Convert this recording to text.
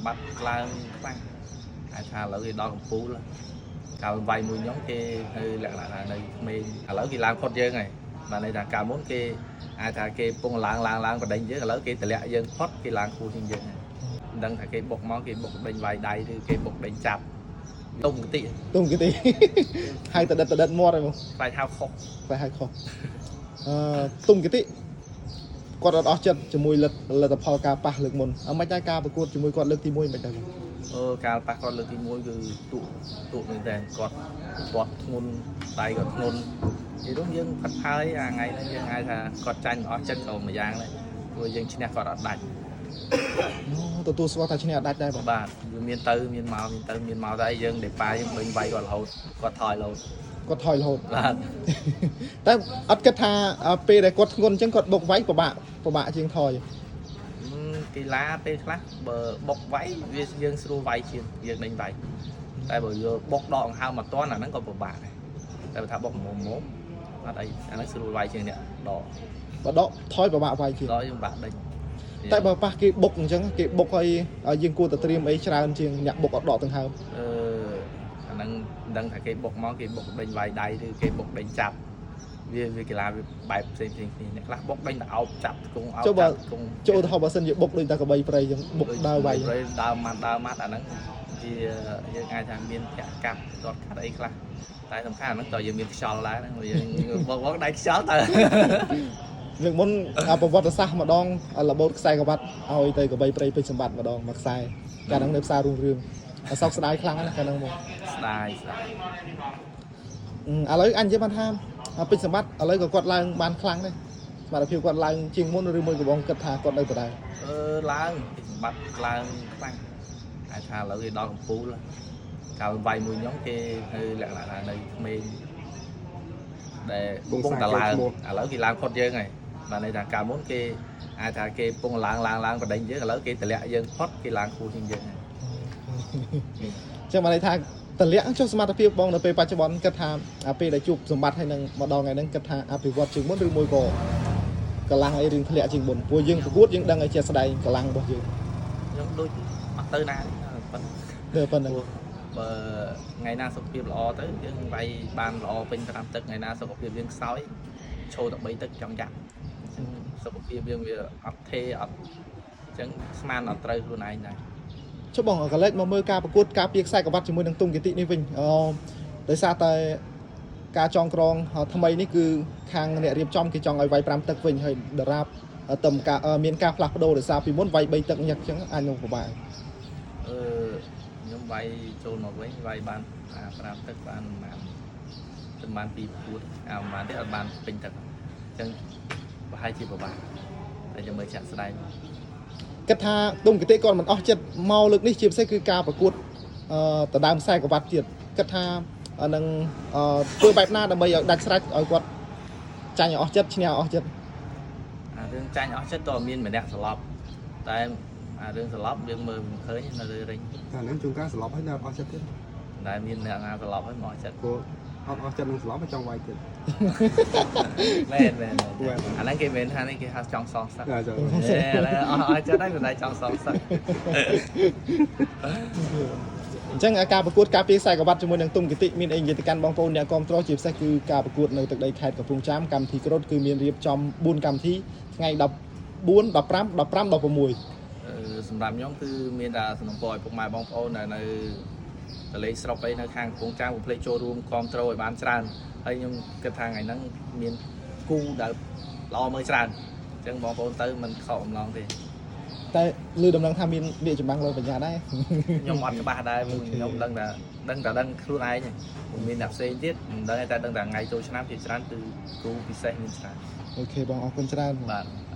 សម្បត្តិឡើងខ្លាំងអាចថាឥឡូវគេដល់កំពូលកាលវាយមួយខ្ញុំគេនៅលក្ខណៈថានៅក្មេងឥឡូវគេឡើងផុតយើងហើយបាទន័យថាកាលមុនគេអាចថាគេពងឡើងឡើងឡើងបដិញយើងឥឡូវគេតម្លាក់យើងផុតគេឡើងខ្ពស់ជាងយើងហើយមិនដឹងថាគេបុកមកគេបុកដេញវាយដៃឬគេបុកដេញចាប់ទុំកតិ ទុំគេទី ហៅតដិតតដិតមាត់ហើយមក ខ្លាចហៅខុស តែហៅខុសអឺទុំគេទីគាត់អត់អស់ចិត្តជាមួយលទ្ធលទ្ធផលការប៉ះលើកមុនអត់មិនដែរការប្រកួតជាមួយគាត់លើកទី1មិនដែរបង អឺកាលប៉ះគាត់លើកទី1គឺទក់ទក់មែនតើគាត់គាត់ធ្ងន់ដៃគាត់ធ្ងន់និយាយរួមយើងផិតហើយអាថ្ងៃហ្នឹងយើងអាចថាគាត់ចាញ់មិនអស់ចិត្តក៏មួយយ៉ាងដែរព្រោះយើងឈ្នះគាត់អត់ដាច់ អូទទួលស្គាល់ថាឈ្នះអត់ដាច់ដែរបង បាទវាមានទៅមានមកមានទៅមានមកតែយើងដេប៉ាយើងដេញវាយគាត់រហូតគាត់ថយរហូត គាត់ថយរហូត បាទ តែអត់គិតថាពេលដែលគាត់ធ្ងន់អញ្ចឹងគាត់បុកវាយពិបាកពិបាកជាងថយ កីឡាពេលខ្លះបើបុកវាយវាយើងស្រួលវាយជាងយើងដេញវាយតែបើយកបុកដកដង្ហើមមកតន់អាហ្នឹងក៏ពិបាកដែរតែបើថាបុកមុំមុំអត់អីអាហ្នឹងស្រួលវាយជាងអ្នកដក បើដកថយពិបាកវាយជាង ដកយើងបាក់ដេញ តែបើប៉ះគេបុកអញ្ចឹងគេបុកឲ្យឲ្យយើងគួរតែត្រៀមអីច្រើនជាងអ្នកបុកអត់ដកដង្ហើម អឺអាហ្នឹងមិនដឹងថាគេបុកមកគេបុកដេញវាយដៃឬគេបុកដេញចាប់វាវាកីឡាវាបែបផ្សេងផ្សេងគ្នាអ្នកខ្លះបុកដេញទៅអោបចាប់គង់អោបចាប់គង់ ចូលឧទាហរណ៍បើសិនជាបុកដូចតែកបីព្រៃអញ្ចឹងបុកដើរវាយ ដើរម៉ាត់ដើរម៉ាត់អាហ្នឹងជាយើងអាចថាមានធាក់កាប់ទាត់កាត់អីខ្លះតែសំខាន់អាហ្នឹងតើយើងមានខ្យល់ដែរហ្នឹងយើងបុកបុកដៃខ្យល់តើ លើកមុនអាប្រវត្តិសាស្ត្រម្ដងរបូតខ្សែក្រវ៉ាត់ឲ្យទៅកបីព្រៃពេជ្រសម្បត្តិម្ដងមួយខ្សែកាលហ្នឹងនៅផ្សាររុងរឿងអសោកស្ដាយខ្លាំងណាស់កាលហ្នឹងមក ស្ដាយស្ដាយ ឥឡូវអញនិយាយបានថាពេជ្រសម្បត្តិឥឡូវក៏គាត់ឡើងបានខ្លាំងដែរសមត្ថភាពគាត់ឡើងជាងមុនឬមួយក៏បងគិតថាគាត់នៅដដែល អឺឡើងពីសម្បត្តិឡើងខ្លាំងអាចថាឥឡូវគេដល់កំពូលកាលវាយមួយខ្ញុំគេនៅលក្ខណៈថានៅក្មេងដែលកំពុងតែឡើងឥឡូវគេឡើងផុតយើងហើយបាទន័យថាកាលមុនគេអាចថាគេពងឡើងឡើងឡើងបដិញយើងឥឡូវគេតម្លាក់យើងផុតគេឡើងខ្ពស់ជាងយើងហើយ ចឹងបានន័យថាតលាក់ចុះសមត្ថភាពបងនៅពេលបច្ចុប្បន្នគិតថាអាពេលដែលជួបសម្បត្តិហើយនឹងមកដល់ថ្ងៃហ្នឹងគិតថាអភិវឌ្ឍជាងមុនឬមួយក៏កម្លាំងអីរឿងធ្លាក់ជាងមុនព្រោះយើងប្រកួតយើងដឹងឲ្យជាក់ស្ដែងកម្លាំងរបស់យើង ខ្ញុំដូចអត់ទៅណាទេប៉ុន្តែ ទៅប៉ុណ្្នឹង ព្រោះបើថ្ងៃណាសុខភាពល្អទៅយើងវាយបានល្អពេញ5ទឹកថ្ងៃណាសុខភាពយើងខ្សោយឈោតែ3ទឹកចង់យ៉ាប់អញ្ចឹងសុខភាពយើងវាអត់ថេអត់អញ្ចឹងស្មានអត់ត្រូវខ្លួនឯងដែរ ចុះបងកលេចមកមើលការប្រកួតការពារខ្សែក្រវ៉ាត់ជាមួយនឹងទុំគតិនេះវិញអូដោយសារតែការចងក្រងថ្មីនេះគឺខាងអ្នករៀបចំគេចង់ឲ្យវាយ5ទឹកវិញហើយដរាបតំការមានការផ្លាស់ប្ដូរដោយសារពីមុនវាយ3ទឹកញឹកអញ្ចឹងអាចនឹងពិបាក អឺខ្ញុំវាយចូលមកវិញវាយបានអា5ទឹកបានប្រហែលប្រហែល2ពួតអាប្រហែលទៀតអត់បានពេញទឹកអញ្ចឹងប្រហែលជាពិបាកតែចាំមើលចាក់ស្ដែង គិតថាទុំគតិគាត់មិនអស់ចិត្តមកលើកនេះជាពិសេសគឺការប្រកួតអឺដដើមខ្សែក្រវ៉ាត់ទៀតគិតថានឹងធ្វើបែបណាដើម្បីឲ្យដាច់ស្រេចឲ្យគាត់ចាញ់ឲ្យអស់ចិត្តឈ្នះឲ្យអស់ចិត្ត អារឿងចាញ់អស់ចិត្តតើមានម្នាក់ស្លាប់តែអារឿងស្លាប់យើងមើលមិនឃើញនៅលើរិញ តែហ្នឹងជួនកាលស្លាប់ហើយនៅអត់អស់ចិត្តទៀត តែមានអ្នកណាស្លាប់ហើយមកអស់ចិត្ត ព្រោះអត់អស់ចិត្តនឹងស្លាប់ហើយចង់វាយទៀត មែនមែនមែនអាហ្នឹងគេមិនថានេះគេហៅចង់សងសឹក ចាចា អេអាហ្នឹងអស់អស់ចិត្តហើយមិនតែចង់សងសឹក អញ្ចឹងការប្រកួតការពារខ្សែក្រវ៉ាត់ជាមួយនឹងទុំគតិមានអីនិយាយទៅកាន់បងប្អូនអ្នកគាំទ្រជាពិសេសគឺការប្រកួតនៅទឹកដីខេត្តកំពង់ចាមកម្មវិធីគ្រុឌគឺមានរៀបចំ4កម្មវិធីថ្ងៃ14 15 15 16 អឺសម្រាប់ខ្ញុំគឺមានតែសំណូមពរឲ្យពុកម៉ែបងប្អូនដែលនៅតលេស្រុកអីនៅខាងកំពង់ចាមកុំភ្លេចចូលរួមគាំទ្រឲ្យបានច្រើនហើយខ្ញុំគិតថាថ្ងៃហ្នឹងមានគូដែលល្អមើលច្រើនអញ្ចឹងបងប្អូនទៅមិនខកអំឡងទេ តែលើដំណឹងថាមាននាយចម្បាំងលើបញ្ញាដែរ ខ្ញុំអត់ច្បាស់ដែរព្រោះខ្ញុំដឹងតែដឹងតែដឹងខ្លួនឯងទេមិនមានអ្នកផ្សេងទៀតមិនដឹងទេតែដឹងតែថ្ងៃចូលឆ្នាំជាច្រើនគឺគ្រូពិសេសមានច្រើន OK បងអរគុណច្រើន បាទ។